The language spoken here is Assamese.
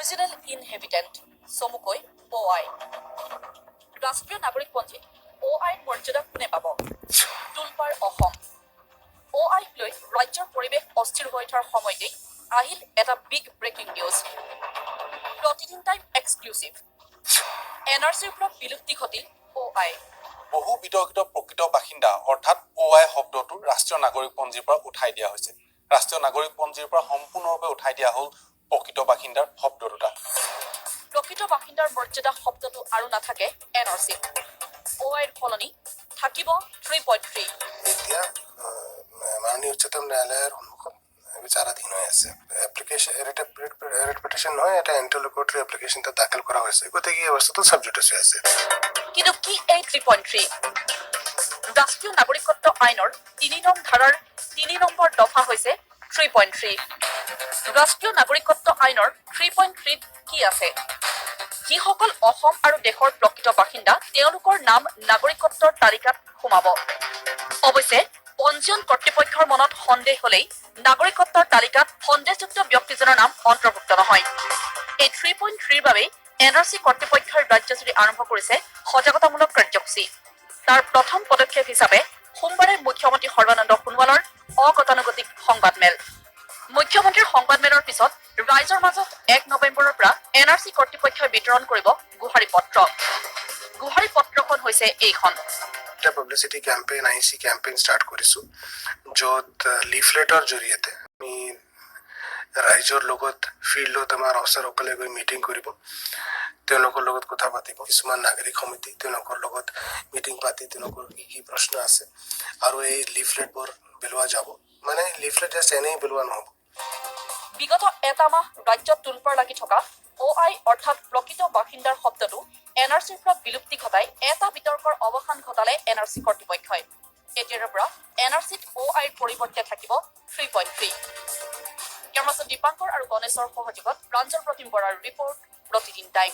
অৰিজিনেল ইনহেবিটেণ্ট, চমুকৈ অ' আই। ৰাষ্ট্ৰীয় নাগৰিকপঞ্জীত অ' আইৰ মৰ্যাদা কোনে পাব? তোলপাৰ অসম। অ' আইক লৈ ৰাজ্যৰ পৰিৱেশ অস্থিৰ হৈ উঠাৰ সময়তেই আহিল এটা বিগ ব্ৰেকিং নিউজ। প্ৰতিদিন টাইম এক্সক্লুচিভ। এনআৰচিৰ পৰা বিলুপ্তি ঘটিল অ' আই। বহু বিতৰ্কিত প্ৰকৃত বাসিন্দা অৰ্থাৎ অ' আই শব্দটো ৰাষ্ট্ৰীয় নাগৰিকপঞ্জীৰ পৰা উঠাই দিয়া হৈছে। ৰাষ্ট্ৰীয় নাগৰিকপঞ্জীৰ পৰা সম্পূৰ্ণৰূপে উঠাই দিয়া হ'ল প্ৰকৃত বাসিন্দাৰ শব্দ দুটা। প্ৰকৃত বাসিন্দাৰ মৰ্যাদা শব্দটো আৰু নাথাকে এনআৰচিত। অ' আইৰ সলনি থাকিব 3.3। এতিয়া মাননীয় উচ্চতম ন্যায়ালয়ৰ সন্মুখত বিচাৰাধীন হৈ আছে। এপ্লিকেশ্যন, ৰিট পিটিশ্যন নহয়, এটা ইণ্টাৰলকুটৰী এপ্লিকেশ্যন তাত দাখিল কৰা হৈছে। গতিকে এই বস্তুটো ছাবজুডিচ হৈ আছে। কিন্তু কি এই 3.3? ৰাষ্ট্ৰীয় নাগৰিকত্ব আইনৰ 3 নং ধাৰাৰ 3 নম্বৰ দফা হৈছে 3.3। ৰাষ্ট্ৰীয় নাগৰিকত্ব আইনৰ 3.3ত কি আছে? যিসকল অসম আৰু দেশৰ প্ৰকৃত বাসিন্দা, তেওঁলোকৰ নাম নাগৰিকত্বৰ তালিকাত সোমাব। অৱশ্যে পঞ্জীয়ন কৰ্তৃপক্ষৰ মনত সন্দেহ হলেই নাগৰিকত্বৰ তালিকাত সন্দেহযুক্ত ব্যক্তিজনৰ নাম অন্তৰ্ভুক্ত নহয়। এই 3.3ৰ বাবেই এনআৰচি কৰ্তৃপক্ষই ৰাজ্যজুৰি আৰম্ভ কৰিছে সজাগতামূলক কাৰ্যসূচী। তাৰ প্ৰথম পদক্ষেপ হিচাপে সোমবাৰে মুখ্যমন্ত্ৰী সৰ্বানন্দ সোণোৱালৰ অগতানুগতিক সংবাদমেল। মুখ্যমন্ত্ৰীৰ সংবাদমেলৰ পিছত ৰাইজৰ মাজত 1 নৱেম্বৰৰ পৰা এনআৰচি কৰ্তৃপক্ষই বিতৰণ কৰিব গোহাৰি পত্ৰ। গোহাৰি পত্ৰখন হৈছে এইখন। এটা publicity campaign, Aichi campaign start কৰিছোঁ, য'ত লিফলেটৰ জৰিয়তে আমি ৰাইজৰ লগত ফিল্ডত আমাৰ অফিচাৰসকলে গৈ মিটিং কৰিব, তেওঁলোকৰ লগত কথা পাতিব। কিছুমান নাগৰিক সমিতি, তেওঁলোকৰ লগত মিটিং পাতি তেওঁলোকৰ কি কি প্ৰশ্ন আছে আৰু এই লিফলেটবোৰ বিলোৱা যাব। মানে লিফলেট জাষ্ট এনেই বিলোৱা নহ'ব। বিগত এটা মাহ ৰাজ্যত তোলপাৰ লাগি থকা অ' আই অৰ্থাৎ প্ৰকৃত বাসিন্দাৰ শব্দটো এনআৰচিৰ পৰা বিলুপ্তি ঘটাই এটা বিতৰ্কৰ অৱসান ঘটালে এনআৰচি কৰ্তৃপক্ষই। এতিয়াৰে পৰা এনআৰচিত অ' আইৰ পৰিৱৰ্তে থাকিব 3.3। কেমেৰাচন দীপাংকৰ আৰু গণেশৰ সহযোগত প্ৰাঞ্জল প্ৰতিম বৰাৰ ৰিপৰ্ট, প্ৰতিদিন টাইম।